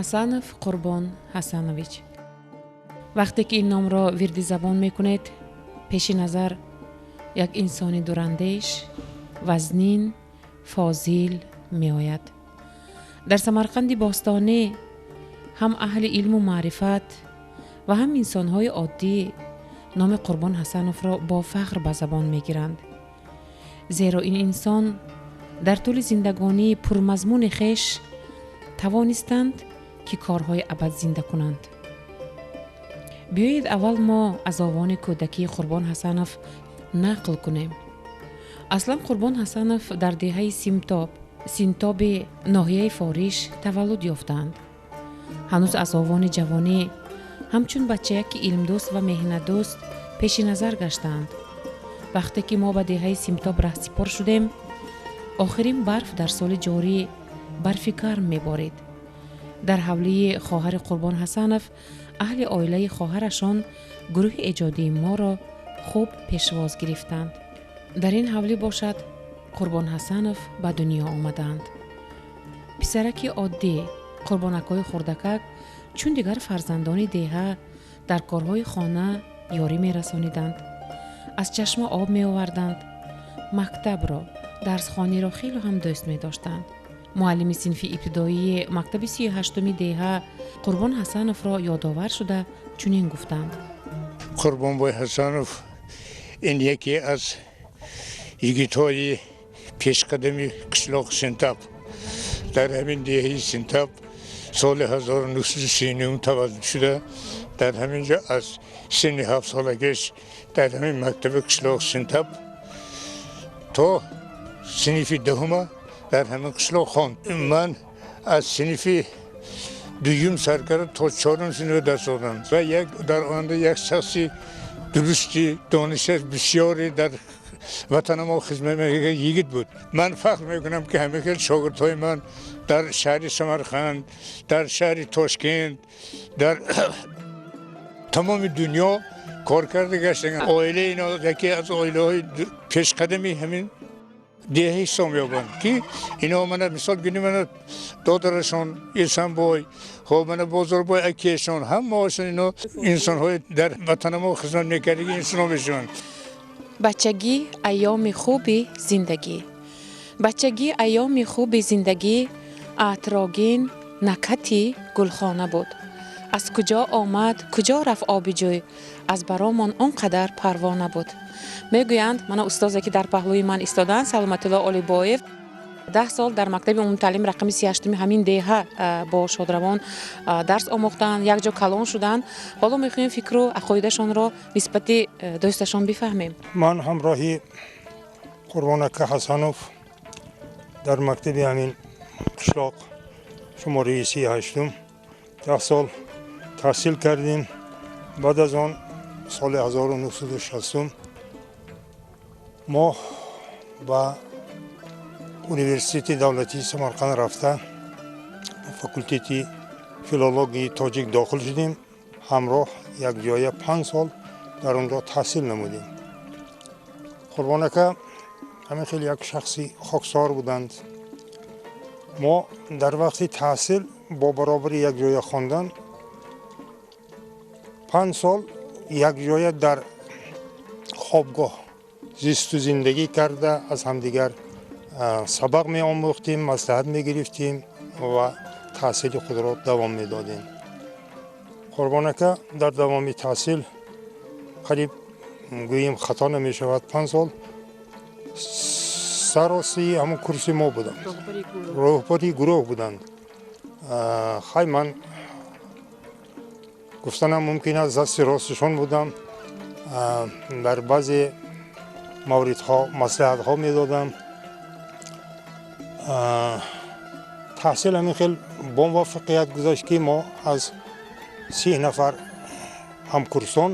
Ҳасанов Қурбон Ҳасанович. Вақте ки ин номро вирди забон мекунед, пеши назар як инсони дурандеш, вазнин, фозил меояд. Дар Самарқанди бостонӣ ҳам аҳли илму маърифат ва ҳам инсонҳои оддӣ номи Қурбон Ҳасановро бо фахр ба забон мегиранд, зеро ин инсон дар тӯли зиндагонии пурмазмуни хеш тавонистанд, ки корҳои абад зинда кунанд. Биёед, аввал мо аз овони кӯдакии Қурбон Ҳасанов нақл кунем. Аслан Қурбон Ҳасанов дар деҳаи Симтоб, Синтоби ноҳияи Фориш таваллуд ёфтаанд. Ҳанӯз аз овони ҷавонӣ ҳамчун бачаяки илмдӯст ва меҳнатдӯст пеши назар гаштаанд. Вақте ки мо ба деҳаи Симтоб раҳсипор шудем, охирин барф дар соли ҷорӣ барфи гарм меборид. Дар ҳавлии хоҳари Қурбон Ҳасанов аҳли оилаи хоҳарашон гурӯҳи эҷодии моро хуб пешвоз гирифтанд. Дар ин ҳавлӣ бошад, Қурбон Ҳасанов ба дунё омадаанд. Писараки оддӣ, Қурбонакҳои хурдакак, чун дигар фарзандони деҳа, дар корҳои хона ёрӣ мерасониданд, аз чашма об меоварданд. Мактабро, дарсхониро хеле ҳам дӯст медоштанд. Муаллими синфи ибтидоии мактаби 38-уми деҳа Қурбон Ҳасановро ёдовар шуда чунин гуфтанд: Қурбонбой Ҳасанов ин яке аз йигитҳои пешқадами қишлоқи Синтаб, дар ҳамин деҳаи Синтаб соли 1939 таваллуд шуда, дар ҳамин ҷо аз синни 7-солагиш дар ҳамин мактаби қишлоқи Синтаб то синфи 10-ума дар ҳамин қишлоқ хонд. Ман аз синфи дуюм сар карда то чорум синф дарс додам ва як дар оянда як шахси дурусти, донишаш бисёре, дар ватанамо хизмат мекарда йигит буд. Ман фахр мекунам, ки ҳамин хел шогирдҳои ман дар шаҳри Самарқанд, дар шаҳри Тошкент, дар тамоми дунё кор карда гаштаган. Оилаи ино яке аз оилаҳои пешқадами ҳамин деҳа ҳисоб меёбанд, ки ино мана мисол гирем, мана додарашон Исанбой, хоб, мана Бозорбой акешон, ҳамаашон ино инсонҳои дар ватанамо хизмат мекардаги инсонҳо мешаванд. Бачагӣ айёми хуби зиндагӣ, бачагӣ айёми хуби зиндагӣ, атрогин накати гулхона буд. Аз куҷо омад, куҷо рафт оби ҷӯй, аз баромон он қадар парво набуд, мегӯянд. Мана устозе, ки дар паҳлӯи ман истодаанд, Саломатулло Олибоев, 10 сол дар мактаби умумитаълим рақами 38-уми ҳамин деҳа бо шодравон дарс омӯхтанд, якҷо калон шуданд. Ҳоло мехоҳем фикру ақоидашонро нисбати дӯсташон бифаҳмем. Ман ҳамроҳи Қурбонака Ҳасанов дар мактаби ҳамин қишлоқ шумораи 38-ум 10 сол таҳсил кардем. Баъд аз он соли 1960 мо ба Университети давлатии Самарқанд рафта, ба факултети филологияи тоҷик дохил шудем. Ҳамроҳ якҷоя 5 сол дар он ҷо таҳсил намудем. Қурбонака ҳамин хел як шахси хоксор буданд. Мо дар вақти таҳсил бо баробари якҷоя хондан 5 сол якҷоя дар хобгоҳ зисту зиндагӣ карда, аз ҳамдигар сабақ меомӯхтем, маслиҳат мегирифтем ва таҳсили худро давом медодем. Қурбонака дар давоми таҳсил, қариб гӯем хато намешавад, 5 сол саросии ҳамон курси мо буданд, роҳбари гурӯҳ буданд. Хай, ман гуфтанам мумкин аст, дасти росташон будам, дар баъзе мавридҳо маслиҳатҳо медодам. Таҳсил ҳамин хел бо муваффақият гузашт, ки мо аз 30 нафар ҳамкурсон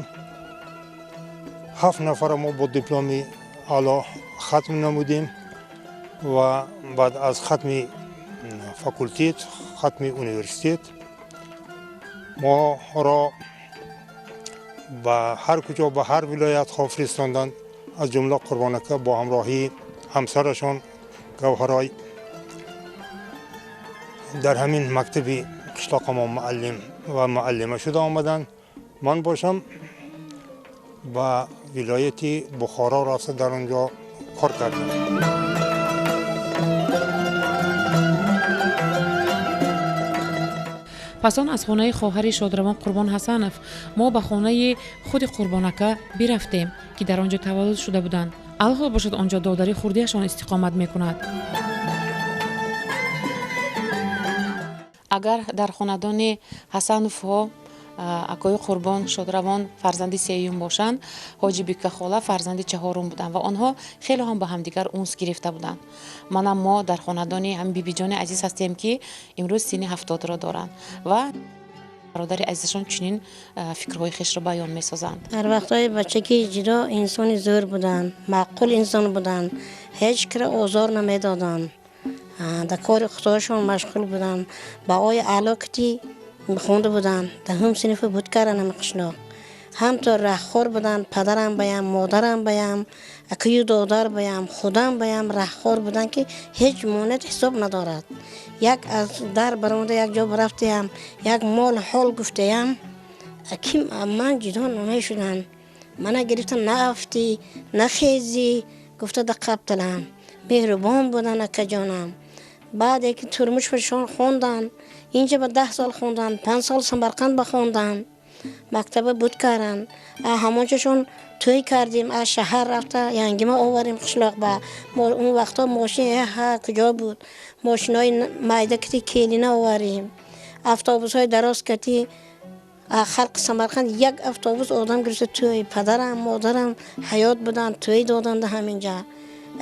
ҳафт нафара мо бо дипломи аъло хатм намудем ва баъд аз хатми факултет, хатми университет моро ба ҳар куҷо, ба ҳар вилоятҳо фиристонданд. Аз ҷумла Қурбонака бо ҳамроҳии ҳамсарашон Гавҳарой дар ҳамин мактаби қишлоқи мо муаллим ва муаллима шуда омаданд. Ман бошам ба вилояти Бухоро рафта дар он ҷо кор кардам. Пас он аз хонаи хоҳари шодравон Қурбон Ҳасанов мо ба хонаи худи Қурбонака бирафтем, ки дар он ҷо таваллуд шуда буданд. Алҳол бошад он ҷо додари хурдиашон истиқомат мекунад. Агар дар хонадони Ҳасановҳо акои Қурбон шодравон фарзанди сеюм бошанд, ҳоҷи Бикахола фарзанди чаҳорум буданд ва онҳо хеле ҳам ба ҳамдигар унс гирифта буданд. Манам мо дар хонадони ҳам бибиҷони азиз ҳастем, ки имрӯз синни 70-ро доранд ва бародари азизашон чунин фикрҳои хешро баён месозанд. Дар вақтҳои бачагӣ ҷудо инсони зӯр буданд, маъқул инсон буданд, ҳеҷ киро озор намедоданд, дар кори худошон машғул буданд, ба ои аъло кити хонда буданд, даҳум синфи буд кардан ҳами қишлоқ. Ҳамтор раҳхор буданд, падарам баям, модарам баям, акаю додар баям, худам баям раҳхор буданд, ки ҳеҷ монеат ҳисоб надорад. Як аз дар баромада як ҷо рафтаям, як мол ҳол гуфтаям, аким ман ҷудо намешуданд. Мана гирифта наафтӣ, нахезӣ гуфта да қабталам. Меҳрубон буданд акаҷонам. Баъде ки турмушашон хонданд, инҷа ба 10 сол хонданд, 5 сол Самарқанд ба хонданд, мактаба буд карданд. Ҳамонҷошон тӯй кардем, аз шаҳар рафта янгима оварем қишлоқ ба. Он вақтҳо мошин ҳа куҷо буд? Мошинои майда кити келина оварем, автобусҳои дароз кати халқи Самарқанд як автобус одам гирифта тӯй. Падарам, модарам ҳаёт буданд, тӯй доданд ҳаминҷа.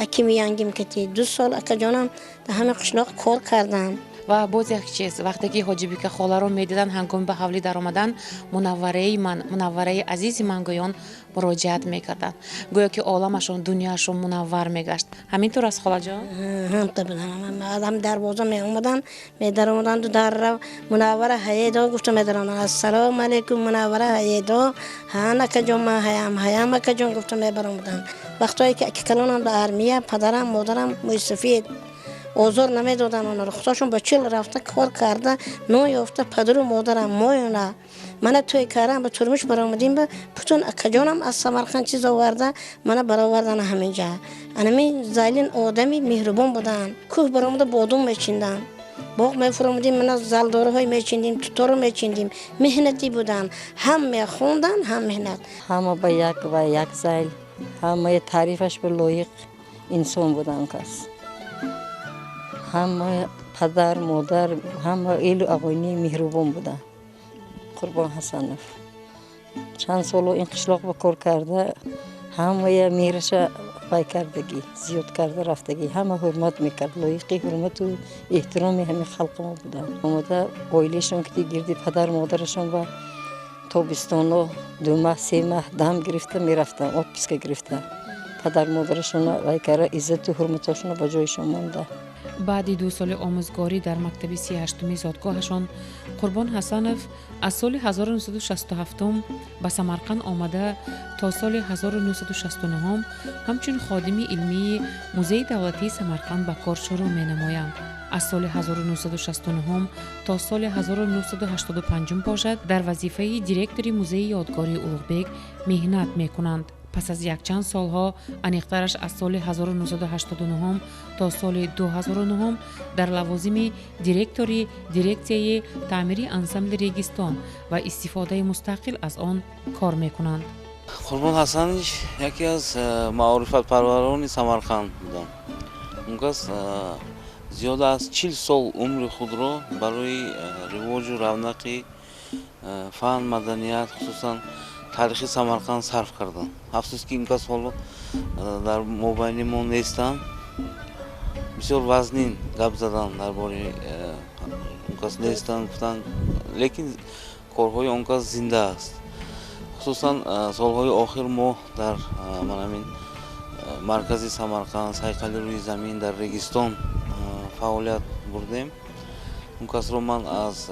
Акими янгим кати 2 сол акаҷонам дар ҳамин қишлоқ кор кардам. Ва боз як чиз, вақте ки ҳоҷибика холаро медиданд, ҳангоми ба ҳавлӣ даромадан, мунаввараи ман, мунаввараи азизи ман гӯён муроҷиат мекарданд. Гӯё ки оламашон, дунёашон мунаввар мегашт. Ҳамин тур аст, холаҷон? Ҳамта буданд. Адам дарвоза меомаданд, медаромаданду дар мунаввара ҳаедо гуфта медаромаданд. Ассалому алайкум мунаввара ҳаедо, ҳан акаҷон ман ҳаям, ҳаям акаҷон гуфта мебаромаданд. Вақтое ки акикалонам ба армия, падарам, модарам мӯйсафед озор намедоданд онҳоро. Худошон ба чил рафта кор карда, нон ёфта падару модарам моёна. Мана тӯй кардам, ба турмуш баромадем, ба путун акаҷонам аз Самарқанд чиз оварда, мана баровардан ҳаминҷа. Анами зайлин одами меҳрубон буданд. Кӯҳ баромада бодум мечинданд, боғ мефуромадем, мана залдораҳой мечиндем, туторо мечиндем. Меҳнатӣ буданд, ҳам мехонданд, ҳам меҳнат. Ҳама ба як ва як зайл, ҳамаи таърифаш ба лоиқ инсон буданд кас. Ҳама падар, модар, ҳама элу ағойни меҳрубон буданд. Қурбон Ҳасанов чанд соло ин қишлоқ ба кор карда, ҳамая меҳраша вай кардагӣ, зиёд карда рафтагӣ, ҳама ҳурмат мекард, лоиқи ҳурмату эҳтироми ҳамин халқи мо буданд. Омада оилаашон ки гирди падар модарашон ба тобистоно 2 маҳ, 3 маҳ дам гирифта мерафтанд, отпуска гирифта. Падар модарашона вай карда, иззату ҳурматошона ба ҷойшон монда. Баъди 2 соли омӯзгорӣ дар мактаби 38-уми зодгоҳашон, Қурбон Ҳасанов аз соли 1967 ба Самарқанд омада то соли 1969 ҳамчун ходими илмии Музейи давлатии Самарқанд ба кор шурӯъ менамоянд. Аз соли 1969 то соли 1985 бошад дар вазифаи директори Музейи ёдгории Улуғбек меҳнат мекунанд. Пас аз якчанд солҳо, аниқтараш аз соли 1989 то соли 2009 дар лавозими директори дирексияи таъмири ансамбли Регистон ва истифодаи мустақил аз он кор мекунанд. Қурбон Ҳасанович яке аз маорифатпарварони Самарқанд буданд. Он кас зиёда аз 40 сол умри худро барои ривоҷу равнақи фан, маданият, хусусан таърихи Самарқанд сарф карданд. Афсӯс ки ин кас ҳоло дар мобайни мо нестанд. Бисёр вазнин гап задан дар бораи он кас нестанд гуфтанд, лекин корҳои он кас зинда аст. Хусусан солҳои охир мо дар манамин маркази Самарқанд, сайқали рӯи замин дар Регистон фаъолият бурдем. Он касро ман аз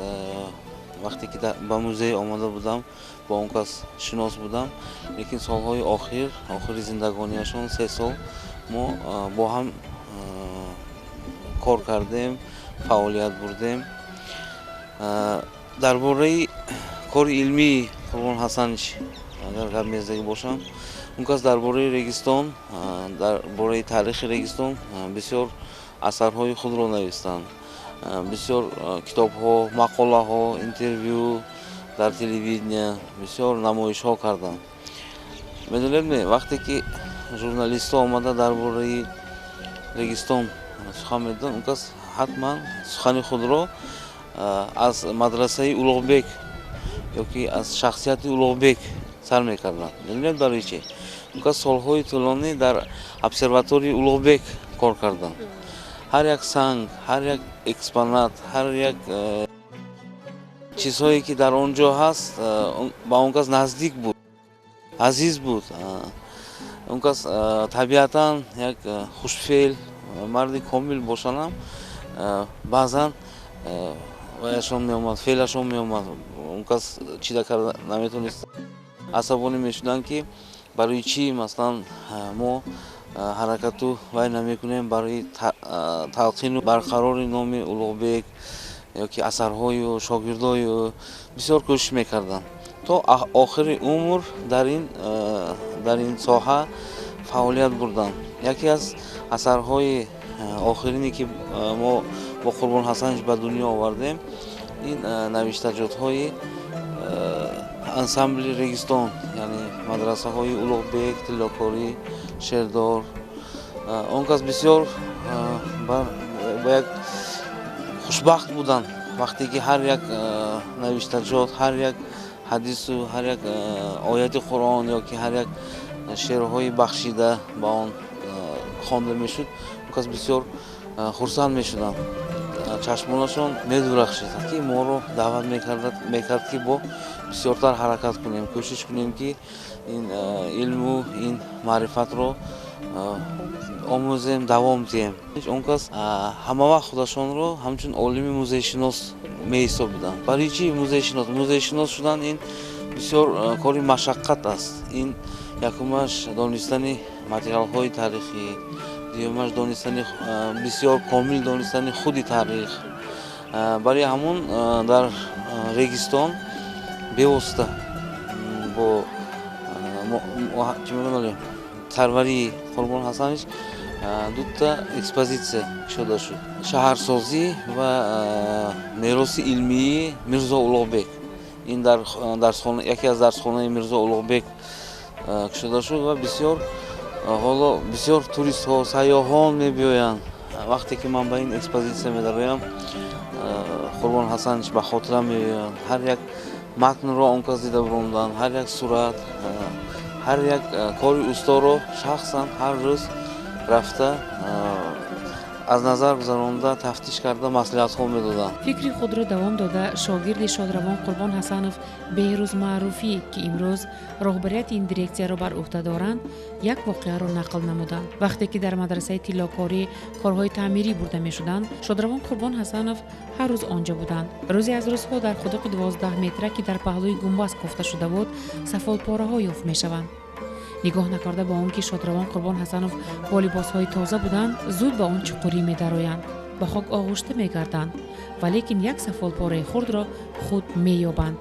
вақте ки ба музей омада будам, бо он кас шинос будам, лекин солҳои охир, охири зиндагониашон 3 сол мо бо ҳам кор кардем, фаъолият бурдем. Дар бораи кори илмии Қурбон Ҳасанович агар гап мезадагӣ бошам, он кас дар бораи Регистон, дар бораи таърихи Регистон бисёр асарҳои худро навистанд. Бисёр китобҳо, мақолаҳо, интервю дар телевидения, бисёр намоишҳо карданд. Медонед, вақте ки журналистҳо омада дар бораи Регистон сухан медоданд, он кас ҳатман сухани худро аз мадрасаи Улуғбек ёки аз шахсияти Улуғбек сар мекарданд. Медонед барои чӣ? Он кас солҳои тӯлонӣ дар обсерваторияи Улуғбек кор карданд. Ҳар як санг, ҳар як экспонат, ҳар як чизҳое ки дар он ҷо ҳаст, ба он кас наздик буд, азиз буд. Он кас табиатан як хушфеъл, марди комил бошанам, баъзан ваяшон меомад, феълашон меомад. Он кас чида карда наметонист. Асабонӣ мешуданд, ки барои чӣ, масалан, мо ҳаракату вай намекунем барои талқину барқарори номи Улуғбек ёки асарҳою шогирдою. Бисёр кӯшиш мекарданд. То охири умр дар ин соҳа фаъолият бурданд. Яке аз асарҳои охирине ки мо бо Қурбон Ҳасанович ба дунё овардем, ин навиштаҷотҳои ансамбли Регистон, яъне мадрасаҳои Улуғбек, Тиллокорӣ, Шердор. Он кас бисёр ба як хушбахт буданд, вақте ки ҳар як навиштаҷот, ҳар як ҳадису ҳар як ояти Қуръон ёки ҳар як шеърҳои бахшида ба он хонда мешуд, он кас бисёр хурсанд мешуданд, чашмонашон медурахшид, ки моро даъват мекард, ки бо бисёртар ҳаракат кунем, кӯшиш кунем, ки ин илму ин маърифатро омӯзем, давом диҳем. Он кас ҳама вақт худашонро ҳамчун олими музейшинос меҳисобиданд. Барои чӣ музейшинос? Музейшинос шудан ин бисёр кори машаққат аст. Ин якумаш донистани материалҳои таърихӣ, дуюмаш донистани, бисёр комил донистани худи таърих. Барои ҳамун дар Регистон бевосита бо чӣ мегӯям, сарварии Қурбон Ҳасанович дута экспозитсия кушода шуд: шаҳрсозӣ ва мероси илмии Мирзо Улуғбек. Ин дар яке аз дарсхонаи Мирзо Улуғбек кушода шуд ва бисёр ҳоло бисёр туристҳо, сайёҳон мебиёянд. Вақте ки ман ба ин экспозитсия медароям, Қурбон Ҳасанович ба хотирам меоянд. Ҳар як матнро он кас дида буромданд, ҳар як сурат, ҳар як кори усторо шахсан ҳар рӯз рафта, аз назар гузаронда, тафтиш карда, маслиҳатҳо медоданд. Фикри худро давом дода, шогирди шодравон Қурбон Ҳасанов Беҳрӯз Маъруфӣ, ки имрӯз роҳбарияти ин дирексияро бар ӯҳда доранд, як воқеаро нақл намуданд. Вақте ки дар мадрасаи тиллокорӣ корҳои таъмирӣ бурда мешуданд, шодравон Қурбон Ҳасанов ҳар рӯз он ҷо буданд. Рӯзе аз рӯзҳо дар худуқи 12 метра, ки дар паҳлӯи гумбаз кофта шуда буд, сафолпораҳо ёфт мешаванд. Нигоҳ накарда ба он ки шодравон Қурбон Ҳасанов бо либосҳои тоза буданд, зуд ба он чуқурӣ медароянд, ба хок оғушта мегарданд, валекин як сафолпораи хурдро худ меёбанд.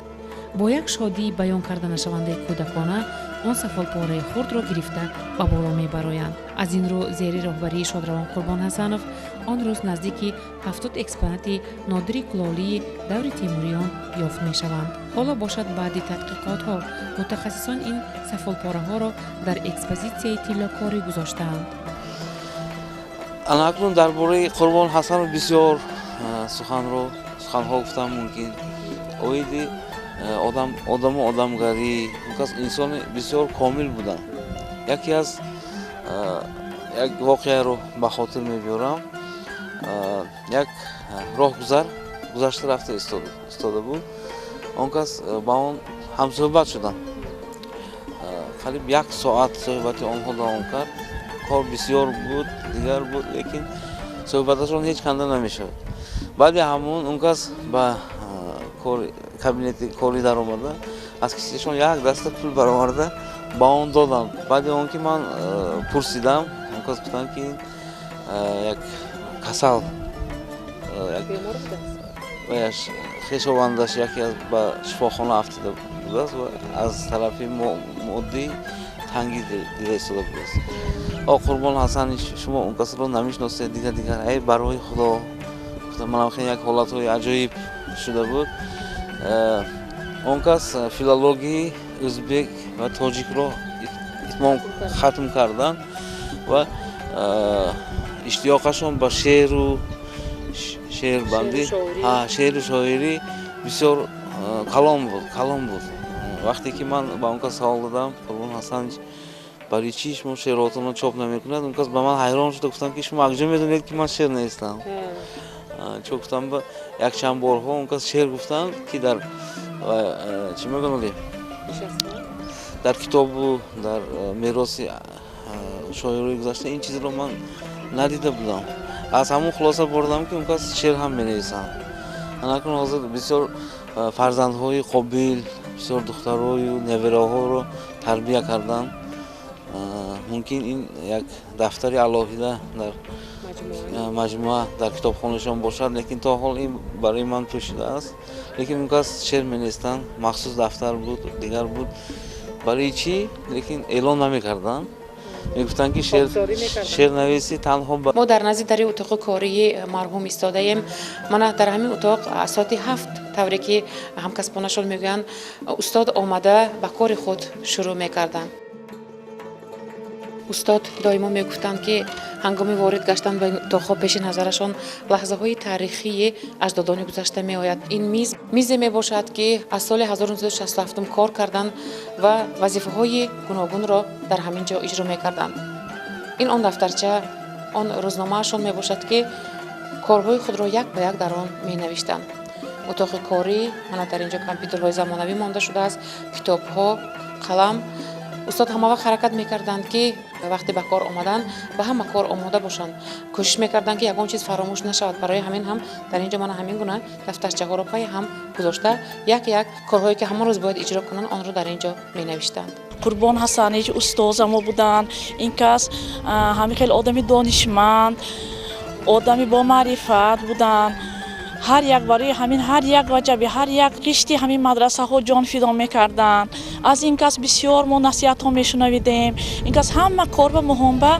Бо як шодии баён карда нашавандаи кӯдакона он сафолпораи хурдро гирифта ба боло мебароянд. Аз ин рӯ зери роҳбарии шодравон Қурбон Ҳасанов он рӯз наздики 70 экспонати нодири кулолии даври темуриён ёфт мешаванд. Ҳоло бошад, баъди тадқиқотҳо мутахассисон ин сафолпораҳоро дар экспозитсияи тиллокорӣ гузоштаанд. Ана акнун дар бораи Қурбон Ҳасанов бисёр суханҳо гуфтан мумкин оиди одаму одамгарӣ. Он кас инсони бисёр комил буданд. Яке аз як воқеаро ба хотир мебиёрам. Як роҳгузар гузашта рафта истода буд. Он кас ба он ҳамсӯҳбат шуданд. Қариб як соат суҳбати онҳо давом кард. Кор бисёр буд, дигар буд, лекин суҳбаташон ҳеҷ канда намешавад. Баъди ҳамон он кас ба кабинети корӣ даромада, аз кисаашон як даста пул бароварда, ба он додам. Баъди он ки ман пурсидам, он кас гуфтанд, ки як касал. Ваяш хешовандаш яке аз ба шифохона афтида будааст ва аз тарафи моддӣ тангӣ дида истода будааст. О, Қурбон Ҳасанич, шумо он касро намешиносед, дигар дигар, эй, барои Худо, гуфтам. Манам хеле як ҳолатҳои аҷоиб шуда буд. Он кас филологияи ӯзбек ва тоҷикро итмом хатм карданд ва иштиёқашон ба шеъру шеърбандӣ, шеъру шоирӣ бисёр калон буд, калон буд. Вақте ки ман ба он кас савол додам: «Қурбон Ҳасанович, барои чӣ шумо шеъротонро чоп намекунад?», он кас ба ман ҳайрон шуда гуфтанд, ки шумо акҷо медонед, ки ман шеър навистам? Чо гуфтам, якчанд борҳо он кас шеър гуфтанд, ки дар чӣ мегӯянд, дар китобу дар мероси шоирои гузашта ин чизро ман надида будам. Аз ҳамон хулоса бурдам, ки он кас шеър ҳам менависанд. Анакун ҳозир бисёр фарзандҳои қобил, бисёр духтарою невараҳоро тарбия карданд. Мумкин ин як дафтари алоҳида дар маҷмӯа, дар китобхонашон бошад, лекин то ҳол ин барои ман пӯшида аст. Лекин он кас шеър менавистанд, махсус дафтар буд, дигар буд. Барои чӣ, лекин эълон намекарданд, мегуфтанд, ки шеърнависӣ танҳо Мо дар назди дари утоқи кории марҳум истодаем. Мана дар ҳамин утоқ аз соати 7, тавре ки ҳамкасбонашон мегӯянд, устод омада ба кори худ шурӯъ мекарданд. Устод доимо мегуфтанд, ки ҳангоми ворид гаштан ба ин утоқҳо пеши назарашон лаҳзаҳои таърихии аҷдодони гузашта меояд. Ин миз мизе мебошад, ки аз соли 1967 кор карданд ва вазифаҳои гуногунро дар ҳамин ҷо иҷро мекарданд. Ин он дафтарча, он рӯзномаашон мебошад, ки корҳои худро як ба як дар он менавиштанд. Утоқи корӣ, мана дар ин ҷо компютерҳои замонавӣ монда шудааст, китобҳо, қалам. Устод ҳама вақт ҳаракат мекарданд, ки вақте ба кор омаданд, ба ҳама кор омода бошанд. Кӯшиш мекарданд, ки ягон чиз фаромӯш нашавад. Барои ҳамин ҳам дар ин ҷо мана ҳамин гуна дафтарчаҳоро пайи ҳам гузошта, як як корҳое, ки ҳамон рӯз бояд иҷро кунанд, онро дар ин ҷо менавиштанд. Қурбон Ҳасанич устозамо буданд. Ин кас ҳамин хел одами донишманд, одами бомаърифат буданд. Ҳар як барои ҳамин ҳар як ваҷаби, ҳар як қишти ҳамин мадрасаҳо ҷон фидо мекарданд. Аз ин кас бисёр мо насиҳатҳо мешунавидем. Ин кас ҳама кор ба муҳомба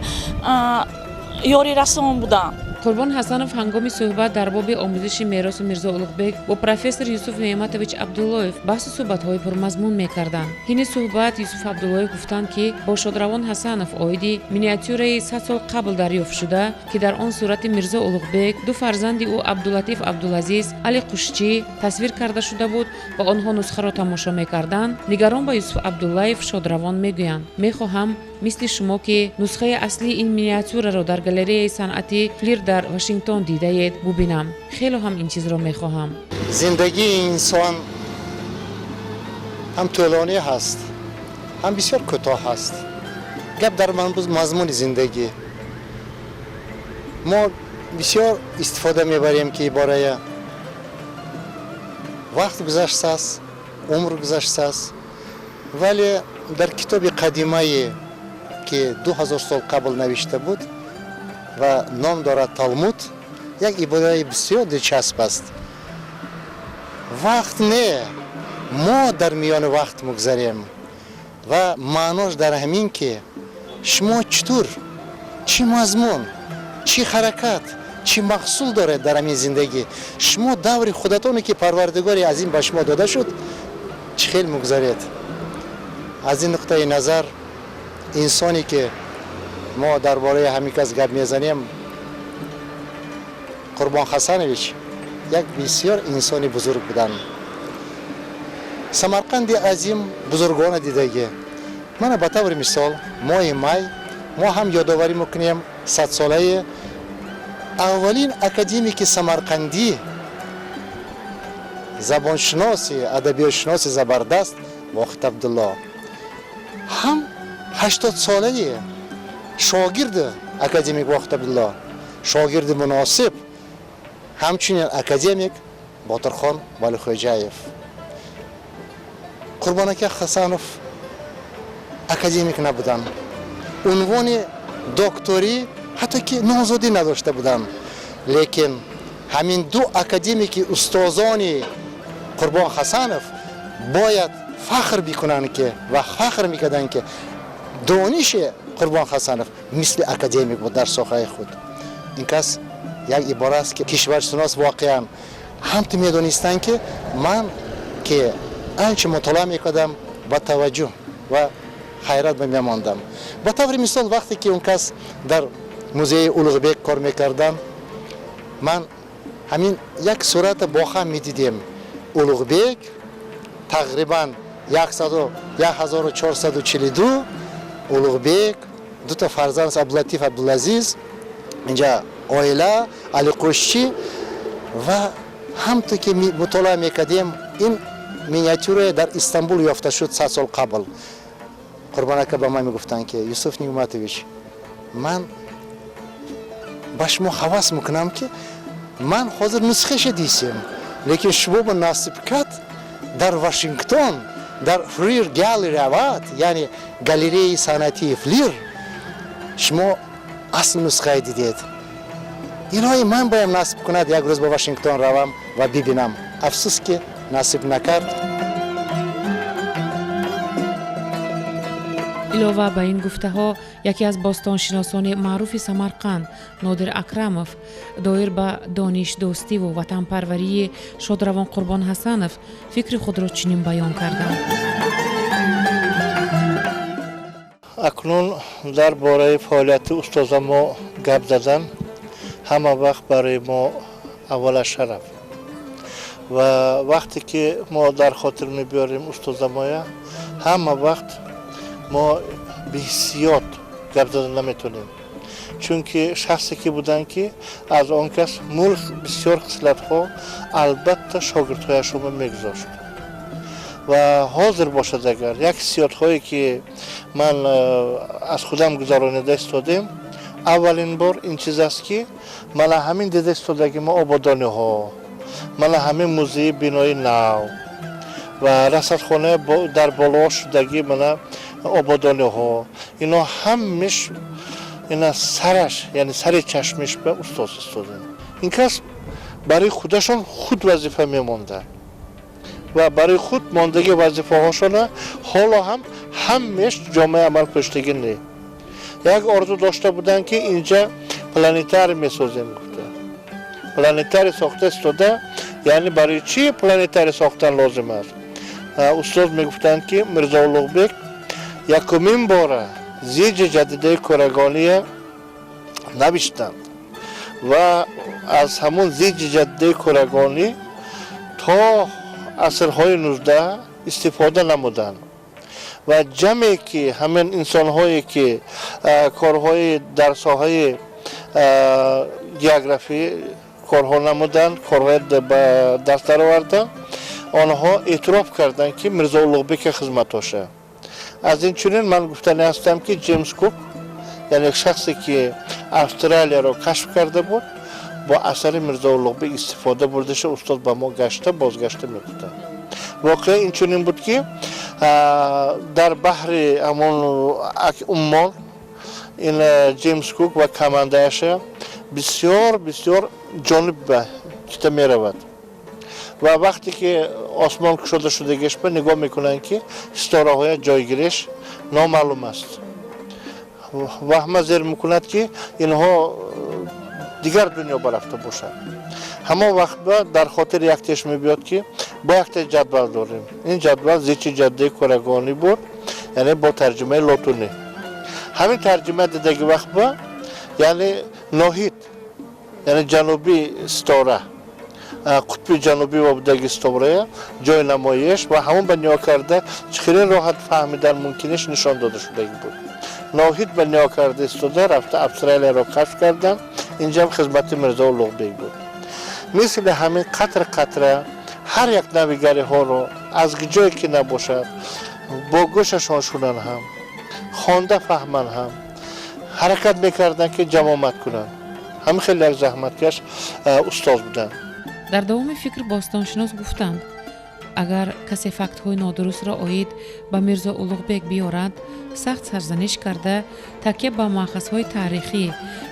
ёрирасон буданд. Қурбон Ҳасанов ҳангоми суҳбат дар боби омӯзиши меросу Мирзо Улуғбек бо профессор Юсуф Неъматович Абдуллоев баҳсу суҳбатҳои пурмазмун мекарданд. Ҳини суҳбат Юсуф Абдуллоев гуфтанд, ки бо шодравон Ҳасанов оиди миниатюраи 100 сол қабл дарёфт шуда, ки дар он сурати Мирзо Улуғбек, ду фарзанди ӯ Абдулатиф, Абдулазиз, Али Қушчӣ тасвир карда шуда буд ва онҳо нусхаро тамошо мекарданд, нигарон ба Юсуф Абдуллаев шодравон мегӯянд: «Мехоҳам мисли шумо, ки нусхаи аслии ин миниатюраро дар галереяи санъати Флир дар Вашингтон дидаед, бубинам. Хело ҳам ин чизро мехоҳам». Зиндагии инсон ҳам тӯлонӣ ҳаст, ҳам бисёр кӯтоҳ ҳаст. Гап дар мазмуни зиндагӣ. Мо бисёр истифода мебарем, ки иборая вақт гузаштааст, умр гузаштааст, вале дар китоби қадимае, ки 2000 сол қабл навишта буд ва ном дорад Талмуд, як ибораи бисёр дилчасп аст: «Вақт не, мо дар миёни вақт мегузарем». Ва маънош дар ҳамин, ки шумо чутур, чӣ мазмун, чӣ ҳаракат, чӣ маҳсул доред дар ҳамин зиндагӣ. Шумо даври худатоне, ки Парвардигори азим ба шумо дода шуд, чӣ хел мегузаред. Аз ин нуқтаи назар инсоне, ки мо дар бораи ҳамин кас гап мезанем, Қурбон Ҳасанович, як бисёр инсони бузург буданд. Самарқанди азим бузургона дидагӣ. Мана, ба таври мисол, моҳи май мо ҳам ёдоварӣ мекунем садсолаи аввалин академики самарқандӣ, забоншиноси, адабиётшиноси забардаст Воҳид Абдулло, ҳам 80-солаи шогирди академик Воҳид Абдулло, шогирди муносиб, ҳамчунин академик Ботирхон Валихӯҷаев. Қурбон ака Ҳасанов академик набуданд, унвони докторӣ, ҳатто ки номзодӣ надошта буданд, лекин Ҳамин ду академики устозони Қурбон Ҳасанов бояд фахр бикунанд ки ва фахр мекарданд, ки дониши Қурбон Ҳасанов мисли академик буд дар соҳаи худ. Ин кас як ибора аст, ки кишваршинос воқеан ҳамту медонистанд, ки ман ки анча мутолиа мекардам, ба таваҷҷӯҳ ва ҳайрат мемондам. Ба таври мисол, вақте ки он кас дар музеи Улуғбек кор мекардам, ман ҳамин як сурата бо ҳам медидем. Улуғбек тақрибан 1442, Улуғбек, дута фарзанд, Абдулатиф, Абдулазиз, инҷа оила Алиқӯшчӣ. Ва ҳамту ки мутолиа мекардем, ин миниатюра дар Истанбул ёфта шуд 100 сол қабл. Қурбон ака ба ман мегуфтанд, ки Юсуф Нигматович, ман ба шумо ҳавас мекунам, ки ман ҳозир нусхаша дисем, лекин шумо ба насиб кард дар Вашингтон дар Freer Gallery равад, яъне галереяи санъатии Флир, шумо асл нусхае дидед. Илоҳи, ман боям насиб кунад, як рӯз ба Вашингтон равам ва бибинам. Афсӯс, ки насиб накард. Илова ба ин гуфтаҳо, яке аз бостоншиносони маъруфи Самарқанд Нодир Акрамов доир ба донишдӯстиву ватанпарварии шодравон Қурбон Ҳасанов фикри худро чунин баён карданд. Акнун дар бораи фаъолияти устоза мо гап задан ҳама вақт барои мо аввала шараф. Ва вақте ки мо дар хотир мебиёрем устозамоя, ҳама вақт мо беҳиссиёт гап зада наметонем, чунки шахсе ки буданд, ки аз он кас мулк бисёр хислатҳо албатта шогирдҳояшонро мегузошт. Ва ҳозир бошад, агар як ҳиссиётҳое ки ман аз худам гузаронида истодем, аввалин бор ин чиз аст, ки мана ҳамин дида истодаги мо ободониҳо, мана ҳамин музеи бинои нав ва расадхона дар боло шудагӣ, мана ободониҳо, ино ҳамаш ина сараш, яъне сари чашмиш ба устоз истодем. Ин кас барои худашон худ вазифа мемонданд ва барои худ мондаги вазифаҳошона ҳоло ҳам ҳамеш ҷомеаи амал пӯштагӣ не. Як орзу дошта буданд, ки инҷа планетарий месозем гуфта. Планетарий сохта истода, яъне барои чӣ планетарий сохтан лозим аст? Устоз мегуфтанд, ки Мирзо Улуғбек якумин бора зиҷи ҷадидаи курагония навиштанд ва аз ҳамун зиҷи ҷадидаи курагонӣ то асрҳои 19 истифода намуданд. Ва ҷамъе ки ҳамин инсонҳое ки корҳои дар соҳаи географӣ корҳо намуданд, корҳои ба даст дароварданд, онҳо эътироф карданд, ки Мирзо Улуғбека хизматоша. Аз ин чунин ман гуфтани ҳастам, ки Ҷеймс Кук, яъне шахсе ки Австралияро кашф карда буд, бо асари Мирзо Улуғбек истифода бурдаша устод ба мо гашта бозгашта мегуфтанд. Воқеа инчунин буд, ки дар баҳри ҳамон Уммон ин Ҷеймс Кук ва командаяша бисёр бисёр ҷониб ба кита меравад. Ва вақте ки осмон кушода шудагишба нигоҳ мекунанд, ки ситораҳоя ҷойгириш номаълум аст. Ваҳма зер мекунад, ки инҳо дигар дунё барафта бошад. Ҳамон вақт ба дар хотир яктеш мебиёд, ки бо якте ҷадвал дорем. Ин ҷадвал зичи ҷаддаи курагонӣ буд, яъне бо тарҷумаи лотунӣ. Ҳамин тарҷума дидаги вақт ба, яъне Ноҳид, яъне ҷанубии ситора, қутби ҷанубӣ ва будаги ситорая ҷои намоиш ва ҳамон ба ниё карда чӣ хеле роҳат фаҳмидан мумкиниш нишон дода шудаги буд. Ноҳид ба ниё карда истода рафта Австралияро кашф карданд. Инҷам хизмати Мирзо Улуғбек буд. Мисли ҳамин қатра қатра ҳар як навигариҳоро аз ҷое ки набошад, бо гӯшашон шунан ҳам, хонда фаҳман ҳам, ҳаракат мекарданд, ки ҷамъомад кунанд. Ҳамин хеле як заҳматкаш устоз буданд. Дар давоми фикр бостоншинос гуфтанд, агар касе фактҳои нодурустро оид ба Мирзо Улуғбек биёрад, сахт сарзаниш карда, такя ба маъхазҳои таърихӣ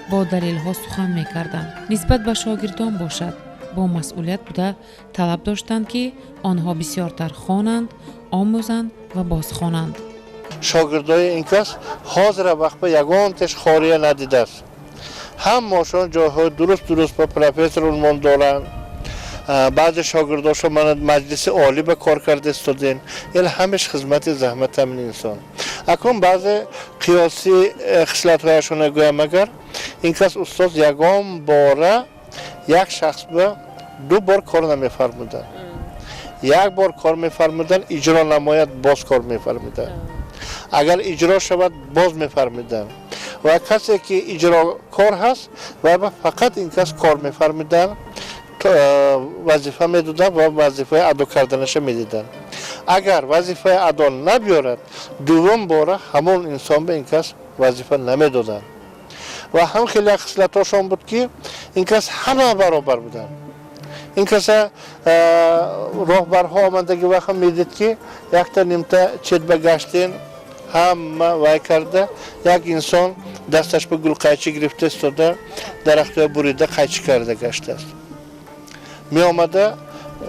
бо далелҳо сухан мекарданд. Нисбат ба шогирдон бошад, Бо масъулият буда, талаб доштанд, ки онҳо бисёртар хонанд, омӯзанд ва бозхонанд. Шогирдои ин кас ҳозира вақт ба ягонташ хория надидааст. Ҳамашон ҷойҳои дуруст дуруст ба профессор унвон доранд. Баъзе шогирдошо мана Маҷлиси Олӣ ба кор карда истодем. Ин ҳамаш хизмати заҳмати ҳамин инсон. Акнун баъзе қиёсӣ хислатҳояшона гӯям. Агар ин кас устоз ягон бора як шахс ба ду бор кор намефармуданд. Як бор кор мефармуданд, иҷро намояд, боз кор мефармуданд. Агар иҷро шавад, боз мефармуданд. Ва касе ки иҷрокор ҳаст, ва фақат ин кас кор мефармуданд, вазифа медоданд ва вазифаи адо карданаша медиданд. Агар вазифаи адо набиёрад, дуввум бора ҳамон инсон ба ин кас вазифа намедоданд. Ва ҳам хеле хислатҳошон буд, ки ин кас ҳама баробар буданд. Ин каса роҳбарҳо омадаги вақт медид, ки якта нимта чет ба гаштен, ҳама вай карда, як инсон дасташ ба гулқайчӣ гирифта истода, дарахтҳоя бурида, қайчӣ карда гаштааст. Меомада,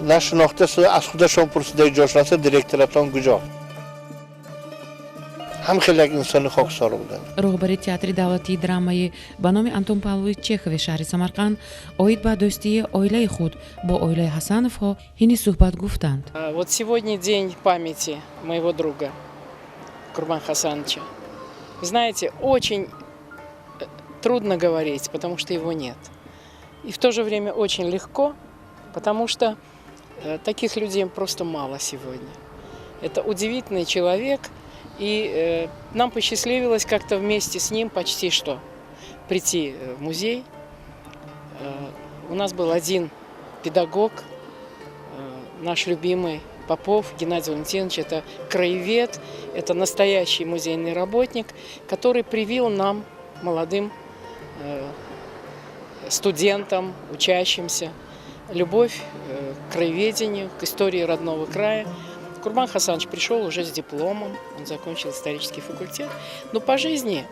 нашинохта, аз худашон пурсида ҷошнаса: «Директоратон куҷо?» Ҳам хеле як инсони хоксор буданд. Роҳбари Театри давлатии драмаи ба номи Антон Павлович Чехови шаҳри Самарқанд оид ба дӯстии оилаи худ бо оилаи Ҳасановҳо ҳини суҳбат гуфтанд. Вот сегодня день памяти моего друга Курбан Хасановича. Вы знаете, очень трудно говорить, потому что его нет. И в то же время очень легко, потому что таких людей просто мало сегодня. Это удивительный человек, и нам посчастливилось как-то вместе с ним почти что прийти в музей. У нас был один педагог, наш любимый Попов Геннадий Валентинович, это краевед, это настоящий музейный работник, который привил нам, молодым студентам, учащимся, любовь к краеведению, к истории родного края. Курбан Хасанович пришел уже с дипломом, он закончил исторический факультет, но по жизни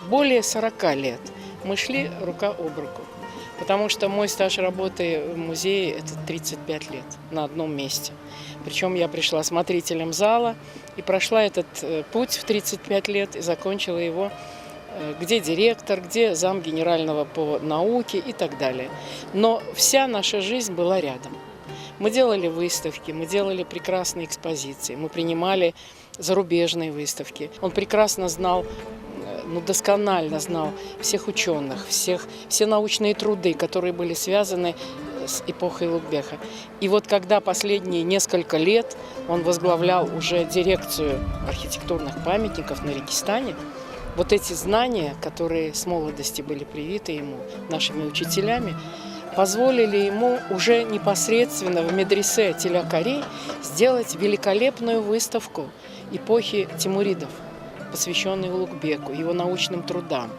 более 40 лет мы шли рука об руку. Потому что мой стаж работы в музее – это 35 лет на одном месте. Причем я пришла смотрителем зала и прошла этот путь в 35 лет и закончила его где директор, где зам генерального по науке и так далее. Но вся наша жизнь была рядом. Мы делали выставки, мы делали прекрасные экспозиции, мы принимали зарубежные выставки. Он прекрасно знал, ну, досконально знал всех ученых, все научные труды, которые были связаны с эпохой Улугбека. И вот когда последние несколько лет он возглавлял уже дирекцию архитектурных памятников на Регистане, вот эти знания, которые с молодости были привиты ему нашими учителями, позволили ему уже непосредственно в медресе Тиллякори сделать великолепную выставку эпохи Тимуридов, посвященную Улугбеку, его научным трудам.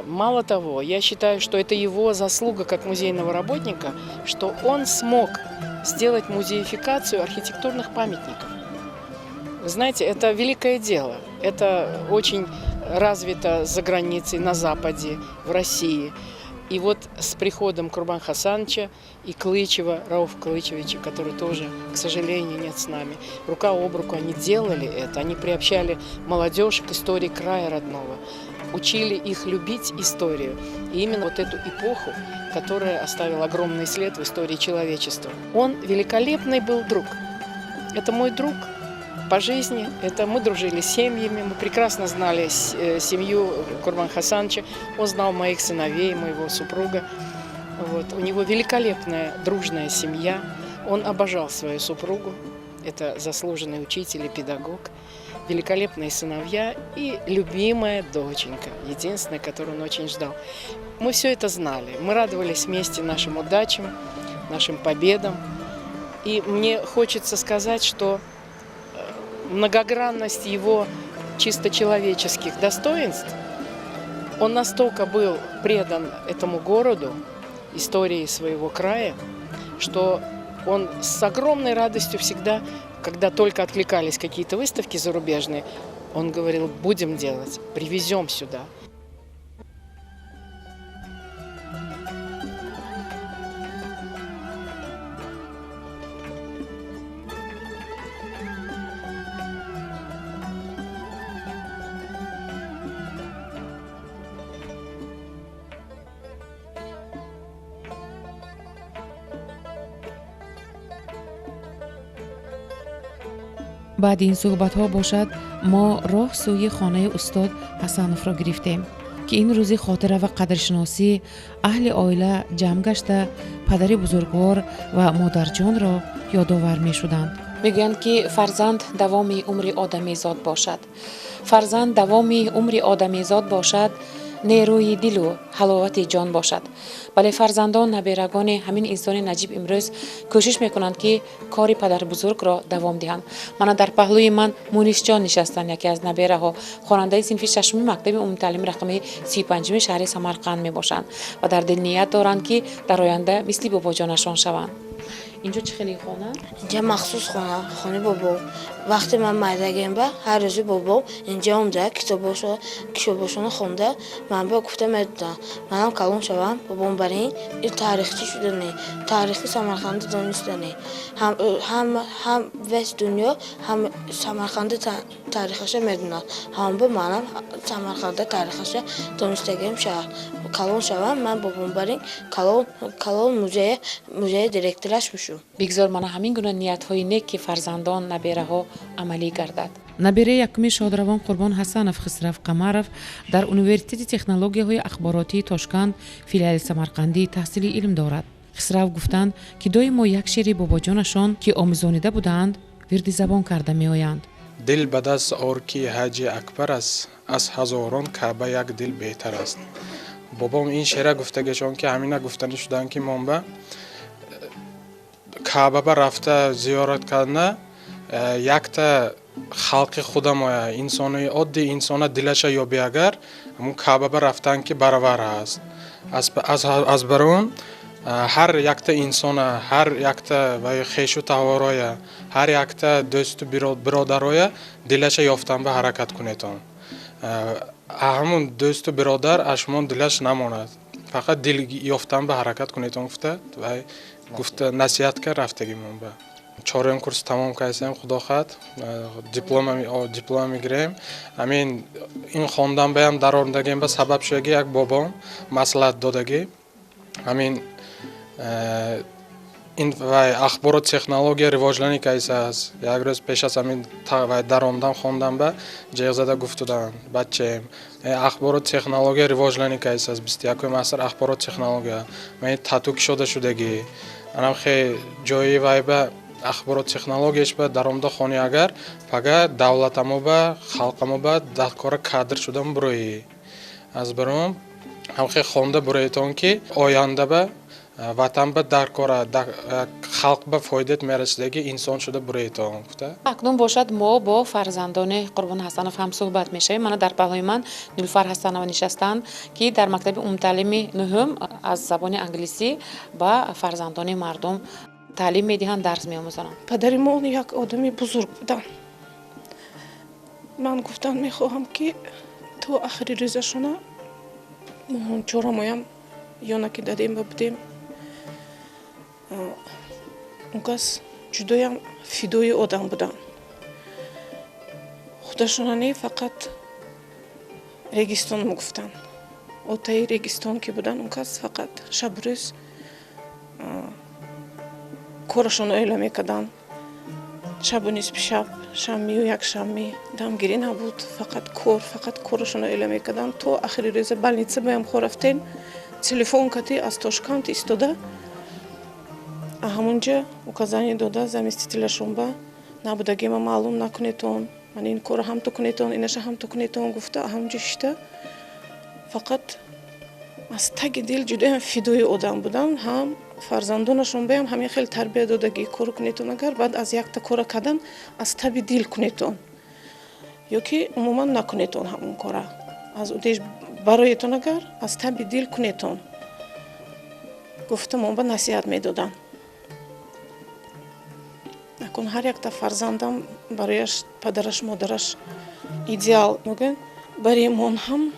Мало того, я считаю, что это его заслуга как музейного работника, что он смог сделать музеификацию архитектурных памятников. Вы знаете, это великое дело. Это очень развито за границей, на Западе, в России. И вот с приходом Курбан Хасановича и Клычева, Рауфа Клычевича, который тоже, к сожалению, нет с нами, рука об руку они делали это, они приобщали молодежь к истории края родного, учили их любить историю. И именно вот эту эпоху, которая оставила огромный след в истории человечества. Он великолепный был друг. Это мой друг по жизни. Это мы дружили с семьями, мы прекрасно знали семью Курбан Хасановича. Он знал моих сыновей, моего супруга. Вот. У него великолепная, дружная семья. Он обожал свою супругу. Это заслуженный учитель и педагог. Великолепные сыновья и любимая доченька, единственная, которую он очень ждал. Мы все это знали. Мы радовались вместе нашим удачам, нашим победам. И мне хочется сказать, что многогранность его чисто человеческих достоинств, он настолько был предан этому городу, истории своего края, что он с огромной радостью всегда, когда только откликались какие-то выставки зарубежные, он говорил: «Будем делать, привезем сюда». Баъди ин суҳбатҳо бошад, мо роҳ сӯи хонаи устод Ҳасановро гирифтем, ки ин рӯзи хотира ва қадршиносӣ аҳли оила ҷамъ гашта, падари бузургвор ва модарҷонро ёдовар мешуданд. Мегӯянд, ки фарзанд давоми умри одамизод бошад. Фарзанд давоми умри одамизод бошад, нерӯи дилу ҳаловати ҷон бошад. Бале, фарзандон, наберагони ҳамин инсони наҷиб имрӯз кӯшиш мекунанд, ки кори падарбузургро давом диҳанд. Мана дар паҳлӯи ман Мунисҷон нишастанд, яке аз набераҳо, хонандаи синфи шашуми мактаби умумитаълими рақами 35-уми шаҳри Самарқанд мебошанд ва дар дил ният доранд, ки дар оянда мисли бобоҷонашон шаванд. Инҷо чӣ хеле хона? Инҷа махсус хона, хонаи бобо. Вақте ман майдагем ба ҳар рӯзи бобо инҷа омда китобошоно хонда ман ба гуфта медодам. Манам калон шавам, бобом барин ин таърихчӣ шудани, таърихи Самарқанди донистани. Ҳам весь дунё ҳам Самарқанди таърихаша медонад. Ҳам ба манам Самарқанда таърихаша донистагим шавад. Калон шавам, ман бобом барин калон музея директораш мешум. Бигзор мана ҳамин гуна ниятҳои нек, ки фарзандон, набераҳо амалӣ гардад. Набераи якуми шодравон Қурбон Ҳасанов, Хисрав Қамаров, дар Университети технологияҳои ахборотии Тошканд, филиали Самарқандӣ таҳсили илм дорад. Хисрав гуфтанд, ки доимо як шеъри бобоҷонашон, ки омӯзонида буданд, вирди забон карда меоянд. Дил ба даст ор, ки ҳаҷи акбар аст, аз ҳазорон Каъба як дил беҳтар аст. Бобом ин шеъра гуфтагишон, ки ҳамина гуфтанӣ шуданд, ки мон ба Каъбаба рафта зиёрат карда якта халқи худамоя, инсони оддӣ, инсона дилаша ёби, агар ҳамун Каъбаба рафтан ки баравар аст. Аз барон ҳар якта инсона, ҳар якта хешу таҳвороя, ҳар якта дӯсту биродароя дилаша ёфтан ба ҳаракат кунетон. Ҳамун дӯсту биродар аз шумо дилаш намонад, фақат дил ёфтан ба ҳаракат кунетон гуфта вай гуфта насиҳат кард рафтагимон ба. Чорум курс тамом кардем, худо хоҳад, диплома мегирем. Ҳамин ин хондан баям даромдагем ба сабаб шудаги як бобом маслиҳат додагӣ, ҳамин ин вай ахборот технология ривоҷлани кайса аст. Як рӯз пеш аз ҳамин вай даромдан хондан ба ҷеғ зада гуфтуданд: «Бачаем, ахборот технология ривоҷлани кайса аст, 21-уми аср ахборот технология тату кушода шудагӣ, анам хе ҷои вай ба ахборот технологияш ба даромда хони, агар пага давлатамо ба халқамо ба дар кора кадр шудан буроӣ. Аз баром ҳамхе хонда буроитон, ки оянда ба ватан ба дар кора, халқ ба фоидат мерасидаги инсон шуда буроитон», гуфта. Акнун бошад, мо бо фарзандони Қурбон Ҳасанов ҳам суҳбат мешавем. Мана дар паҳлӯи ман Нилуфар Ҳасанова нишастанд, ки дар мактаби умумитаълими нуҳум аз забони англисӣ ба фарзандони мардум таълим медиҳанд, дарс меомӯзонанд. Падари мо як одами бузург буданд. Ман гуфтан мехоҳам, ки то ахири рӯзашона мо чорамоям ёна ки дадем ба будем, он кас ҷудоям фидои одам буданд. Худашона не, фақат регистон мегуфтанд, отаи регистон ки буданд. Он кас фақат шабу рӯз корашонро эълон мекарданд, шабу нисфи шаб, шанбею якшанбе дамгирӣ набуд, фақат кор, фақат корашонро эълон мекарданд то ахири рӯза. Больница баям хо рафтем, телефон кардӣ аз Тошканд истода, ҳамунҷа указание дода заместителашон ба: «Набудагима маълум накунетон, ман ин корро ҳамту кунетон, инаша ҳамту кунетон», гуфта. Ҳамунҷа шишта, фақат аз таги дил ҷудоям фидои одам будам. Ҳам фарзандонашон баям ҳамин хел тарбия додагӣ: кор кунетон, агар баъд аз якта кора кардан аз таби дил кунетон ё ки умуман накунетон, ҳамон кора аз удеш бароетон, агар аз таби дил кунетон, гуфта мон ба насиҳат медоданд. Акун ҳар якта фарзандам барояш падараш, модараш идеал мегӯянд. Барои мон ҳам,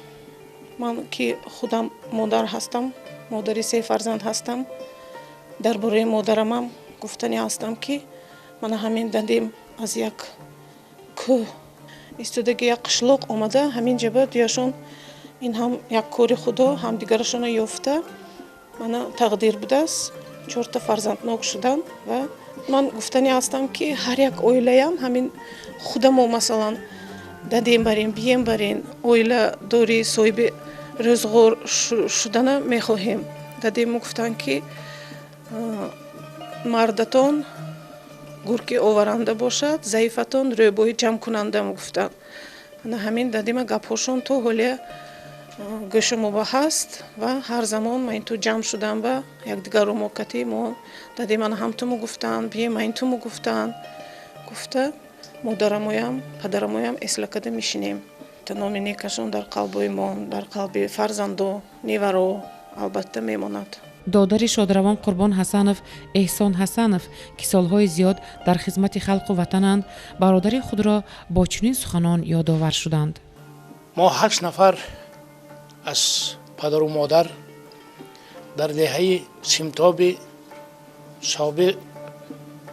ман ки худам модар ҳастам, модари се фарзанд ҳастам, дар бораи модарамам гуфтанӣ ҳастам, ки мана ҳамин дадем аз як кӯҳ истодаги, як қишлоқ омада ҳамин ҷаба дуяшон, ин ҳам як кори Худо, ҳамдигарашонро ёфта, мана тақдир будааст. Чорта фарзанднок шуданд ва ман гуфтанӣ ҳастам, ки ҳар як оилаям ҳамин худамо, масалан, дадем барин, бием барин, оиладорӣ, соҳиби рӯзғор шудана мехоҳем. Дадему гуфтанд, ки мардатон гурки оваранда бошад, заифатон рӯбоҳи ҷамъкунанда, гуфтанд. Ана ҳамин дадима гапҳошон то ҳолия гӯшамоба ҳаст ва ҳар замон ма инту ҷамъ шудан ба якдигарро мо кати мо дадимана ҳамтуму гуфтанд, бие ма интуму гуфтанд, гуфта модарамоям, падарамоям эслакада мешинем. Номи некашон дар қалбои мо, дар қалби фарзандо, неваро албатта мемонад. Додари шодравон Қурбон Ҳасанов, Эҳсон Ҳасанов, ки солҳои зиёд дар хизмати халқу ватананд, бародари худро бо чунин суханон ёдовар шуданд. Мо ҳашт нафар аз падару модар дар деҳаи Симтоби собиқ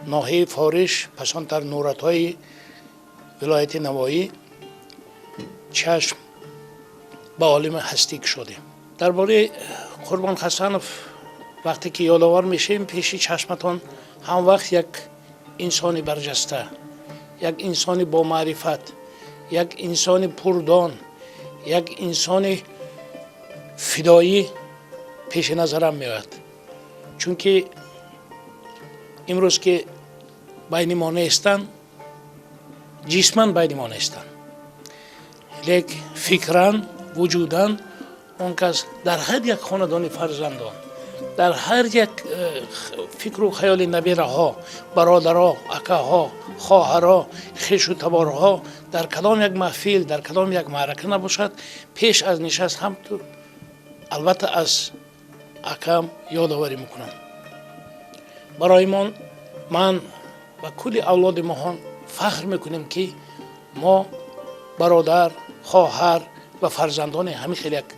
ноҳияи Фориш, пасонтар Нуратҳои вилояти Навоӣ чашм ба олами ҳастӣ кушодем. Дар бораи Қурбон Ҳасанов вақте ки ёдовар мешавем, пеши чашматон ҳам вақт як инсони барҷаста, як инсони бомаърифат, як инсони пурдон, як инсони фидоӣ пеши назарам меояд, чунки имрӯз ки байни мо нестанд, ҷисман байни мо нестанд, лек фикран, вуҷудан он кас дар ҳар як хонадони фарзандон, дар ҳар як фикру хаёли набираҳо, бародаро, акаҳо, хоҳаро, хешу таборҳо, дар кадом як маҳфил, дар кадом як маърака набошад, пеш аз нишаст ҳам албатта аз акам ёдоварӣ мекунам. Барои ман ва кулли авлоди моҳон фахр мекунем, ки мо бародар, хоҳар ва фарзандони ҳамин хел як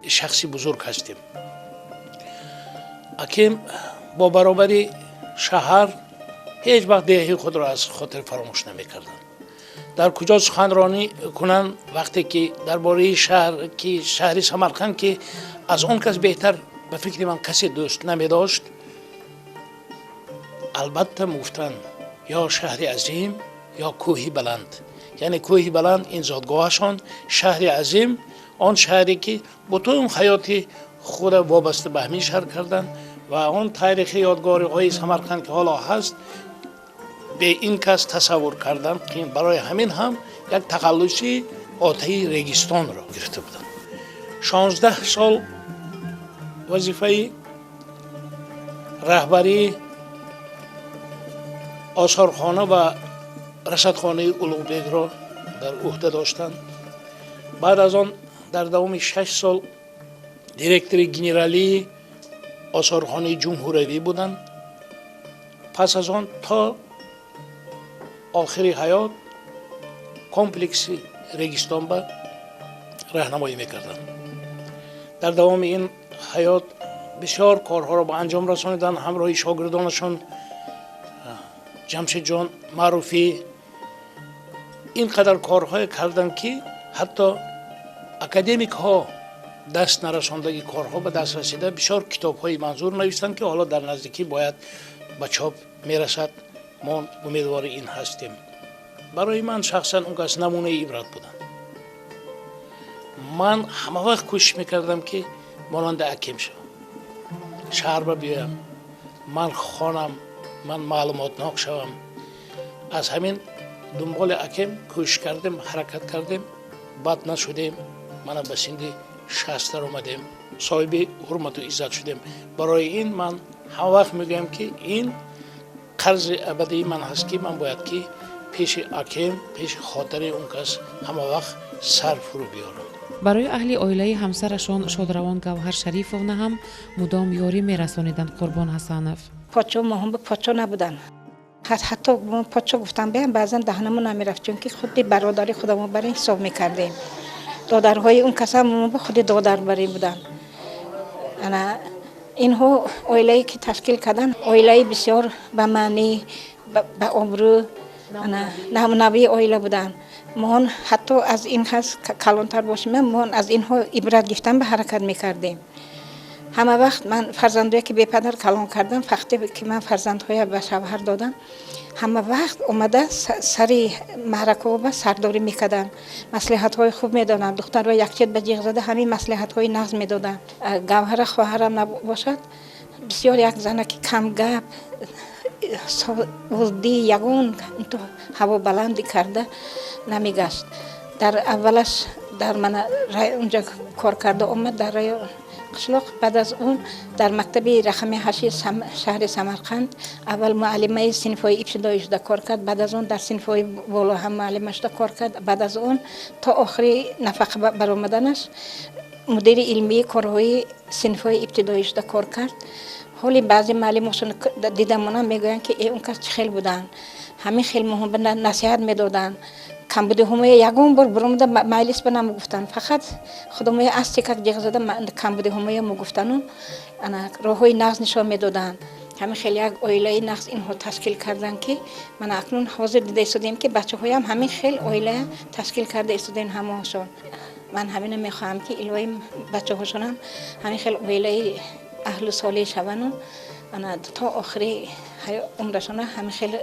шахси бузург ҳастем. Акем бо баробари шаҳр ҳеҷ вақт деҳаи худро аз хотир фаромӯш намекарданд. Дар куҷо суханронӣ кунанд, вақте ки дар бораи шаҳр, ки шаҳри Самарқанд, ки аз он кас беҳтар ба фикри ман касе дӯст намедошт, албатта мегуфтанд: ё шаҳри азим, ё кӯҳи баланд. Яъне кӯҳи баланд ин зодгоҳашон, шаҳри азим он шаҳре ки бутун ҳаёти худа вобаста ба ҳамин шаҳр карданд ва он таърихи ёдгориҳои Самарқанд, ки ҳоло ҳаст, бе ин кас тасаввур кардан қиин. Барои ҳамин ҳам як тақаллуси отаи регистонро гирифта буданд. 16 сол вазифаи раҳбарии осорхона ва расадхонаи Улуғбегро дар ӯҳда доштанд. Баъд аз он дар давоми 6 сол директори генералии осорхонаи ҷумҳуравӣ буданд. Пас аз он то охири ҳаёт комплекси Регистон ба раҳнамоӣ мекарданд. Дар давоми ин ҳаёт бисёр корҳоро ба анҷом расониданд. Ҳамроҳи шогирдонашон Ҷамшедҷон Маъруфӣ ин қадар корҳое карданд, ки ҳатто академикҳо даст нарасондагӣ корҳо ба даст расида, бисёр китобҳои манзур навистанд, ки ҳоло дар наздикӣ бояд ба чоп мерасад. Мо умедвори ин ҳастем. Барои ман шахсан он кас намунаи ибрат буданд. Ман ҳама вақт кӯшиш мекардам, ки монанди акем шавам, шаҳр ба биёям, ман хонам, ман маълумотнок шавам. Аз ҳамин дунболи акем кӯшиш кардем, ҳаракат кардем, бад нашудем, мана ба синни 60 даромадем, соҳиби ҳурмату иззат шудем. Барои ин ман ҳама вақт мегӯям, ки ин қарзи абадии ман ҳаст, ки ман бояд ки пеши акем, пеши хотири он кас ҳама вақт сар фурӯ биёрам. Барои аҳли оилаи ҳамсарашон шодравон Гавҳар Шарифовна ҳам мудом ёрӣ мерасониданд Қурбон Ҳасанов. Подшо моҳон подшо набуданд, ҳатто подшо гуфтан беам баъзан даҳнамо намерафт, чунки худи бародари худамо бар ин ҳисоб мекардем. Додарҳои он касам худи додар бар ин буданд. Ана инҳо оилае ки ташкил карданд, оилаи бисёр ба маънӣ, ба обрӯ, намунавии оила буданд. Моҳон ҳатто аз ин кас калонтар бошем, моҳон аз инҳо ибрат гирифтан ба ҳаракат мекардем. Ҳама вақт ман фарзандое ки бепадар калон кардам, вақте ки ман фарзандҳоя ба шавҳар додам, ҳама вақт омада сари маъракаҳо ба сардорӣ мекарданд, маслиҳатҳои хуб медоданд. Духтарро якчет ба ҷиғ зада ҳамин маслиҳатҳои нағз медоданд. Гавҳара хоҳарам набошад, бисёр як занаки камгап, вурдӣ, ягон ҳавобаландӣ карда намегашт. Дар аввалаш дар мана унҷа кор карда омад дар қишлоқ, баъд аз он дар мактаби рақами ҳашти шаҳри Самарқанд аввал муаллимаи синфҳои ибтидоӣ шуда кор кард, баъд аз он дар синфҳои боло ҳам муаллима шуда кор кард, баъд аз он то охири нафақа баромаданаш мудири илмии корҳои синфҳои ибтидоӣ шуда кор кард. Ҳоли баъзе муаллимошон дидамонам мегӯянд, ки э, он кас чӣ хел буданд, ҳамин хел насиҳат медоданд. Камбудиҳомоя ягон бор буромада маҷлис ба намегуфтанд, фақат худомоя астикак ҷиғ зада камбудиҳомоя мегуфтану ана роҳҳои нағз нишон медоданд. Ҳамин хел як оилаи нағз инҳо ташкил карданд, ки мана акнун ҳозир дида истодем, ки бачаҳоям ҳамин хел оила ташкил карда истодем ҳамаашон. Ман ҳамина мехоҳам, ки илоҳи бачаҳошонам ҳамин хел оилаи аҳлу солеҳ шавану ана то охири умрашона ҳамин хел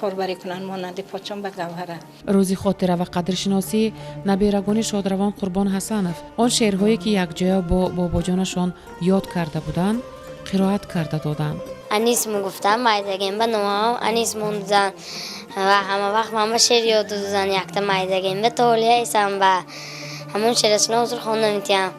корбарӣ кунанд, монанди подшон ба Гавҳара. Рӯзи хотира ва қадршиносӣ наберагони шодравон Қурбон Ҳасанов он шеърҳое, ки якҷоя бо бобоҷонашон ёд карда буданд, қироат карда доданд. Анис мегуфтам, майдагем ба номаам Анис мондудан ва ҳама вақт ман ба шеър ёд додудан. Якта майдагем ба толияисам ба ҳамон шеърашона ҳозир хонда метиҳам.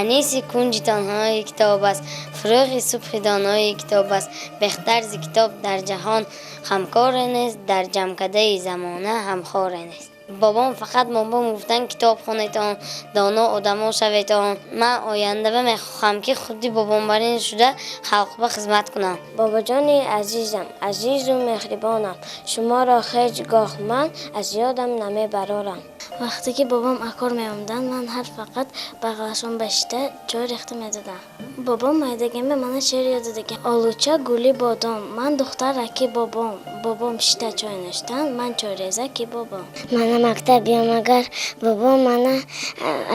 Аниси кунҷи танҳои китоб аст, фурӯғи субҳи донои китоб аст. Беҳтар зи китоб дар ҷаҳон ҳамкоре нест, дар ҷамкадаи замона ҳамхоре нест. Бобом фақат бобом гуфтан: китоб хонетон, доно одамо шаветон. Ман ояндаба мехоҳам, ки худи бобомбарин шуда халқба хизмат кунам. Бобоҷони азизам, азизу меҳрибонам, шуморо ҳеҷ гоҳ ман аз ёдам намебарорам. Вақте ки бобом аз кор меомаданд, ман ҳар фақат бағалашон башида чой рехта медодам. Бобом майдагем ба мана шеър ёд додаган: олуча гули бодом, ман духтараки бобом, бобом шита чой нӯштан, ман чойрезаки бобом. Мана мактаб биём агар, бобом мана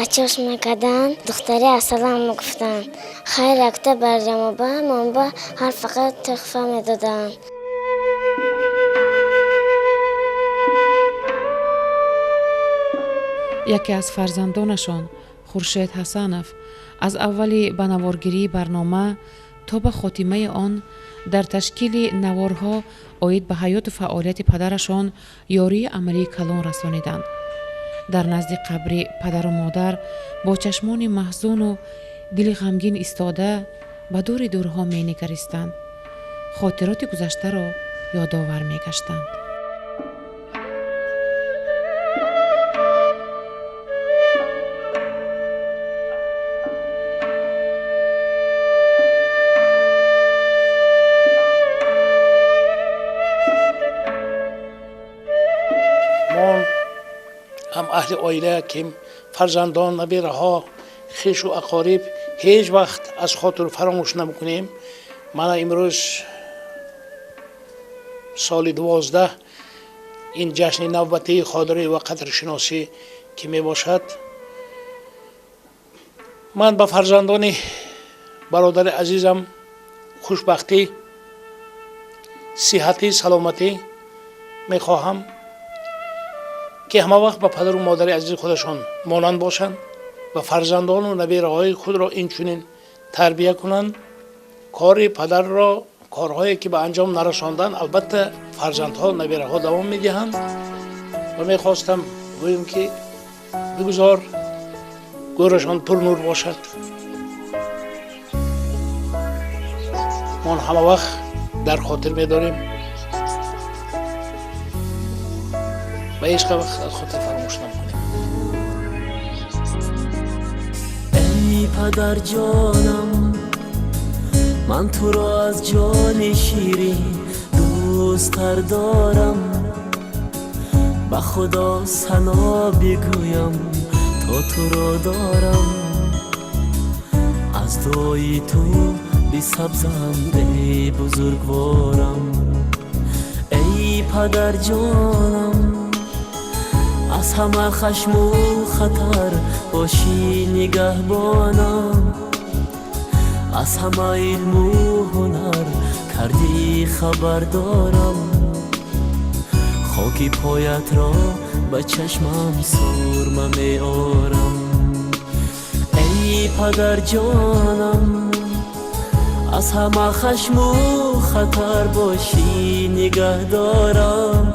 ачош мекарданд, духтари асалам мегуфтанд. Хайр якта барҷамоба монба ҳар фақат туҳфа медоданд. Яке аз фарзандонашон, Хуршед Ҳасанов, аз аввали ба наворгирии барнома то ба хотимаи он дар ташкили наворҳо оид ба ҳаёту фаъолияти падарашон ёрии амалии калон расониданд. Дар назди қабри падару модар бо чашмони маҳзуну дили ғамгин истода, ба дури дурҳо менигаристанд, хотироти гузаштаро ёдовар мегаштанд. Ҳам аҳли оила, ким фарзандон, набираҳо, хешу ақориб ҳеҷ вақт аз хотир фаромӯш намекунем. Мана имрӯз соли 12 ин ҷашни навбатии хотирӣ ва қадршиносӣ ки мебошад, ман ба фарзандони бародари азизам хушбахтӣ, сиҳатӣ, саломатӣ мехоҳам, ки ҳама вақт ба падару модари азизи худашон монанд бошанд ва фарзандону набираҳои худро инчунин тарбия кунанд. Кори падарро, корҳое ки ба анҷом нарасонданд, албатта фарзандҳо, набираҳо давом медиҳанд. Ва мехостам гӯем, ки бигузор гӯрашон пурнур бошад. Мон ҳама вақт дар хотир медорем ва ҳеҷ вақт аз хотир фаромӯш намекунем. Эй падарҷонам, ман туро аз ҷони ширин дӯсттар дорам. Ба Худо сано бигӯям, то туро дорам. Аз дуои ту бисабзам, эй бузургворам. Эй падарҷонам, аз ҳама хашму хатар бошӣ нигаҳбонам. Аз ҳама илму ҳунар кардӣ хабардорам. Хоки поятро ба чашмам сурма меорам. Эй падарҷонам, аз ҳама хашму хатар бошӣ нигаҳдорам.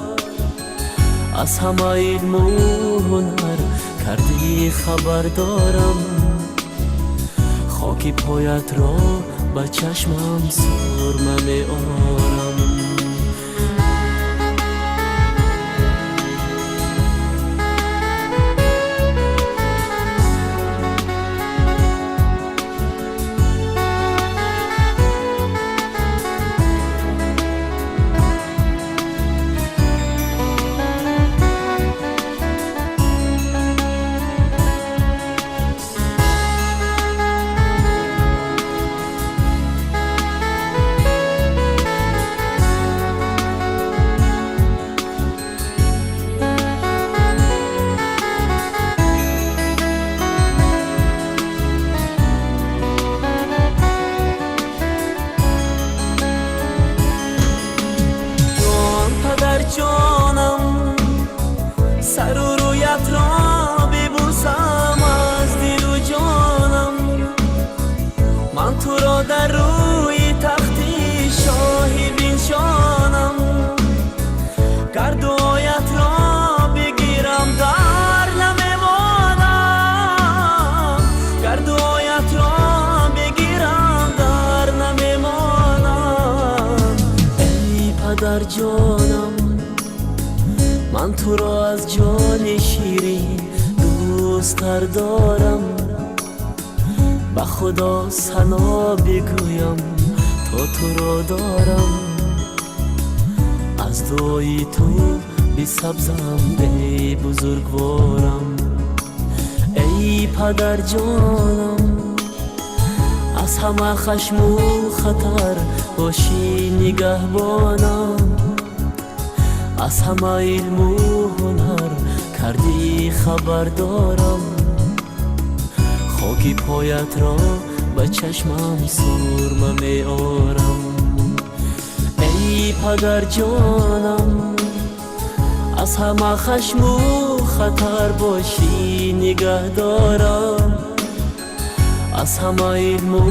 Аз ҳама илму ҳунар кардӣ хабардорам. Хоки поятро ба чашмам сурма меорам. Падарҷонам, ман туро аз ҷони ширин дӯсттар дорам. Ба Худо сано бигӯям то туро дорам. Аз дуои ту бисабзам эй бузургворам. Эй падарҷонам, аз ҳама хашму хатар бошӣ нигаҳбонам. Аз ҳама илму ҳунар кардӣ хабардорам. Хоки поятро ба чашмам сурма меорам. Эй падарҷонам, аз ҳама хашму хатар бошӣ нигаҳдорам. Аз ҳама илму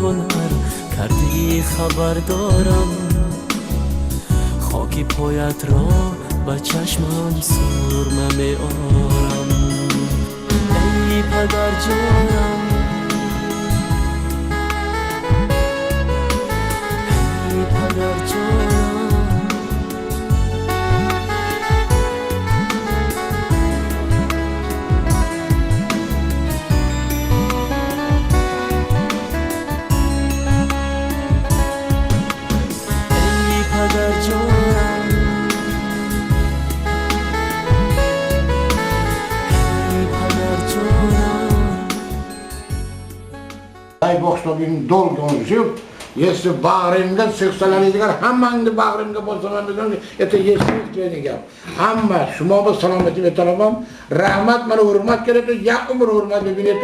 ҳунар кардӣ хабардорам. Хоки поятро ба чашмам сурма меорам. Эй падарҷонам, эй падарҷонам. Дай Бог, чтобы им долго он жил. Если bag'rimga sig'salar, hammangni bag'rimga bosaman desam, это естественный gap. Hamma шумо ба саломатӣ металабам. Раҳмат, мана ҳурмат kerak, ya umr hurmat бибинед.